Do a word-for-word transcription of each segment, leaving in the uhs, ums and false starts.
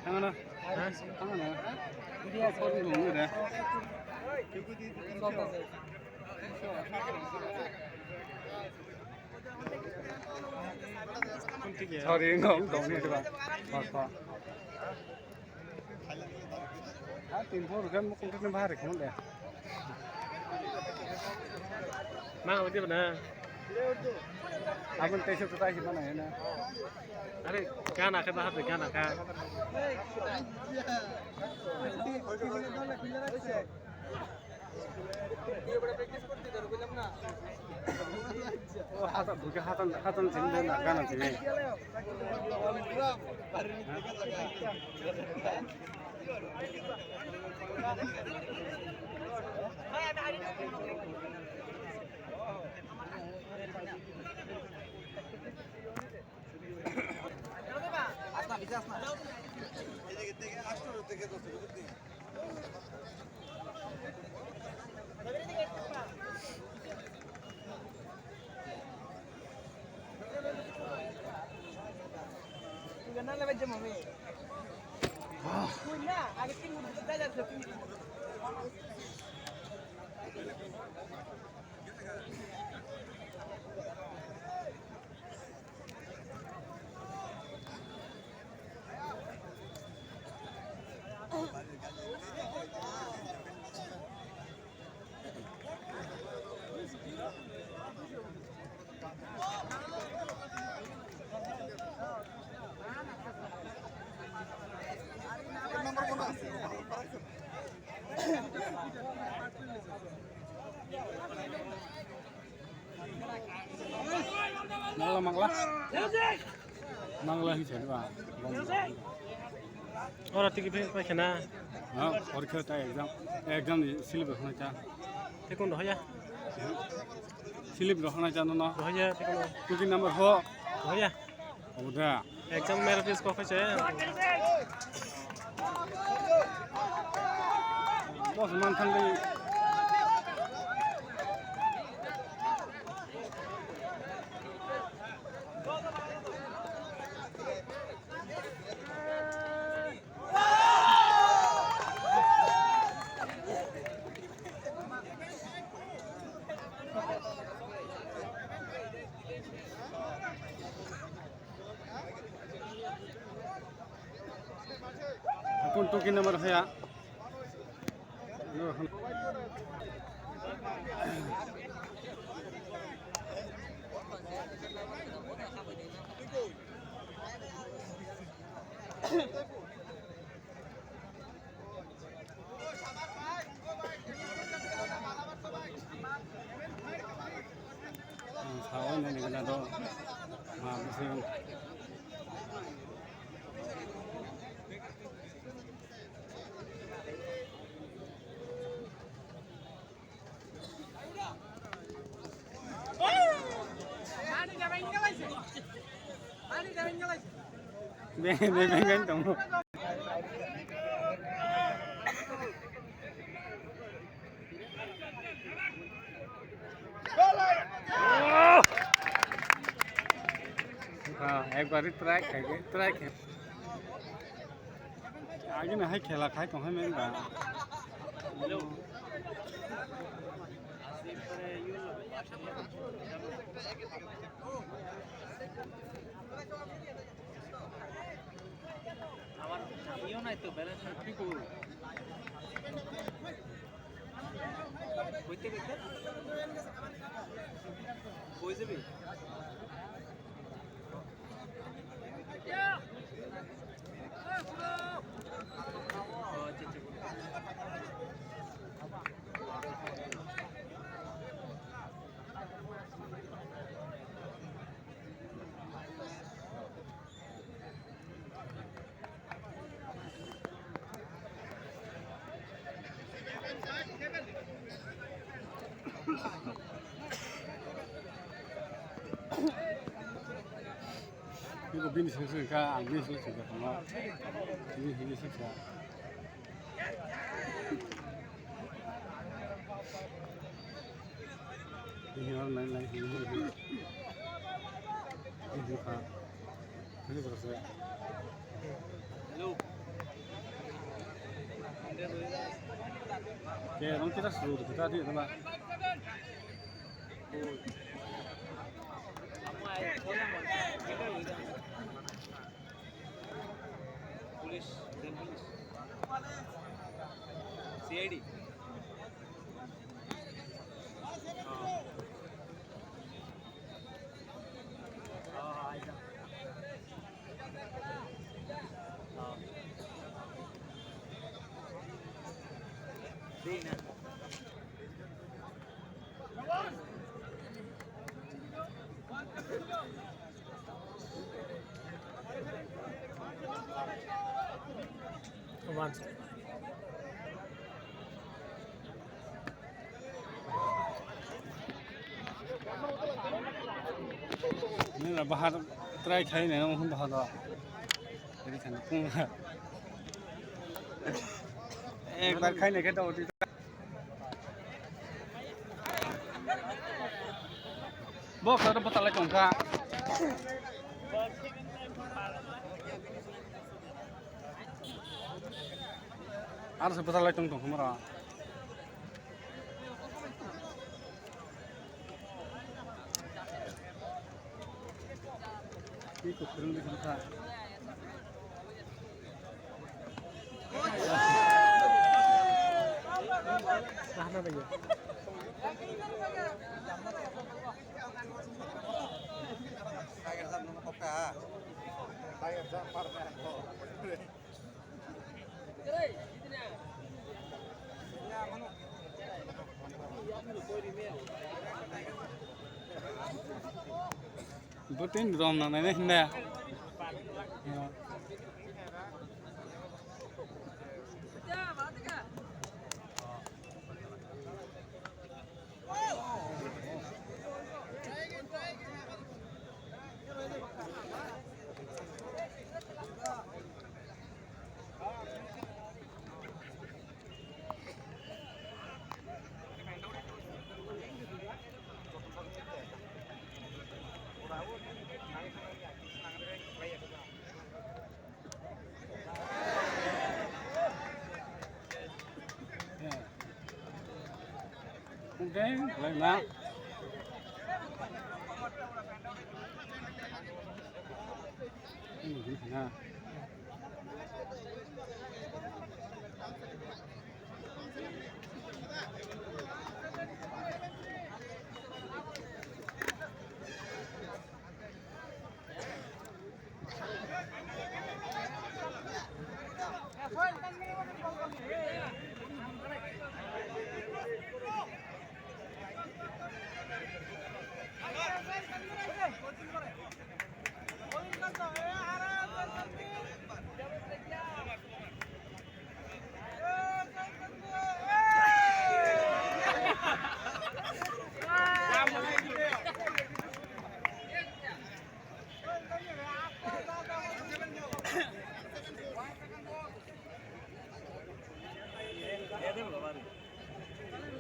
Thangana. Thangana. Sorry, no, no, da. Sorry, no, no, no, no. Ha, tin phone rwkhe mukung tini bahari khum de. Ma, udi bana. Abang tei se kutai se bana ya na. Are, gana khe bahar de, gana kha. O hatan, buke hatan, hatan sini de na, gana sini. Mangla, mangla. Mangla hinwi sadi ba. Ora tiki phe paikha na. Ha, porikha ta exam. Exam ni slip rok hwnwi ta. Tei kun rohya? Slip rok hwnwi ta nono. Rohya tei kun. Tuki number ho. Rohya. Obo da. Exam merit list kok khaise. Boss man thangdi. Akun tuki number haya. Ang sawi nini gana do ma bising. Be be be be tong. Ha, ekbar try khai, try khai. Agini hai khela khai tong hai men ba. আমার ইও নাই তো, ব্যালেন্স নাই, কি করবো? কইতে কইতে? কই যাবি? ও, আচ্ছা, আচ্ছা। Iko bini sengkha, ang bini sengkha, bini sengkha. Ke, rong kita seru kita di nama. Police, Indian police. C I D. One. Nila bahar try khai ne nang bahar do. Jadi kan pung. Ek bar khai ne ke do. Bo kha ro bwtalai tongkha. Aro se bwtalai tong tong khumaro. Ni kuthurung di kha. Butin rom nang nai hinda.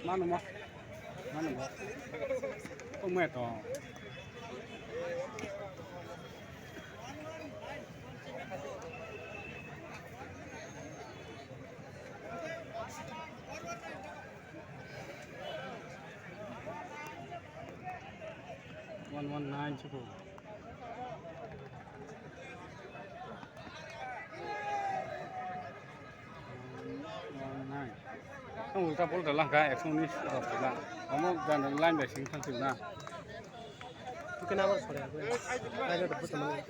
Mano mo. Mano mo. Kung me to. One one nine chuku. Ang ulta pulta langkha, ekso unis rok sila. Omo gana line bai sing thang sila. Bukan apa sore aku. Ada dapat teman.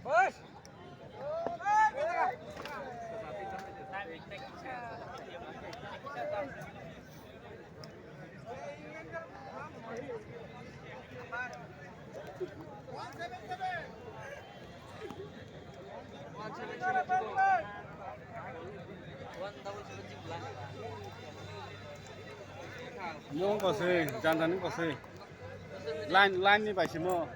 Mo kosoi, jandani kosoi. Line, line ni bai simo.